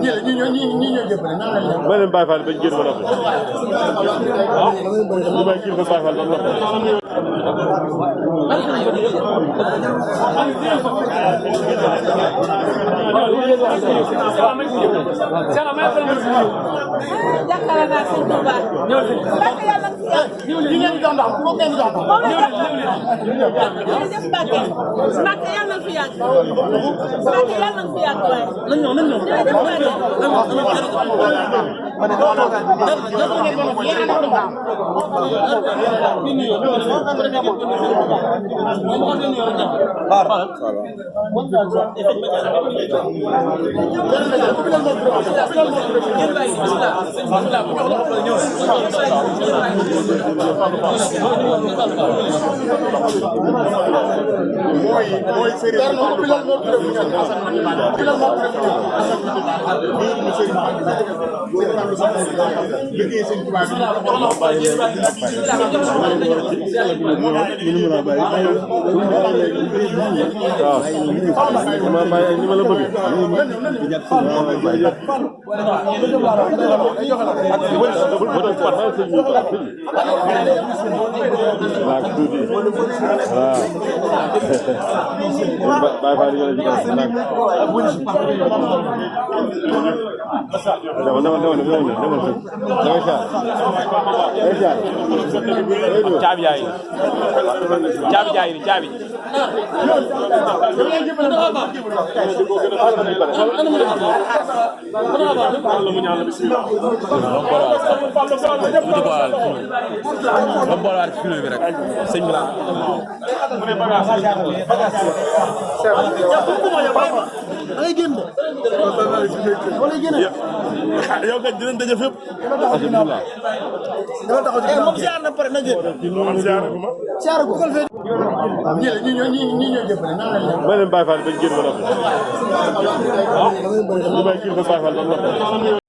ñoo jëppale nan lañ leen. ma leen Baye Fall bañ génn ba noppi. waaw li may kii ba Baye Fall ba noppi. jàkkaarloo naa sëñ Touba. Mbacke yàlla li ngeen doon dox moo ngeen doon dox. jërëjëf Mbacke. Mbacke yàlla na fi yàgg. Mbacke yàlla na fi yàgg waaye. jërëjëf mooy Serigne liggéey sëñ Tuubaa caabi jaay caabi yow kat dinañ daje fépp. moom siyaar na pare na jël. siyaar ko. ñi ñoo jëppale nan lañ leen. ma leen Baye Fall bañ génn ba noppi. waaw li may kii ba Baye Fall ba noppi.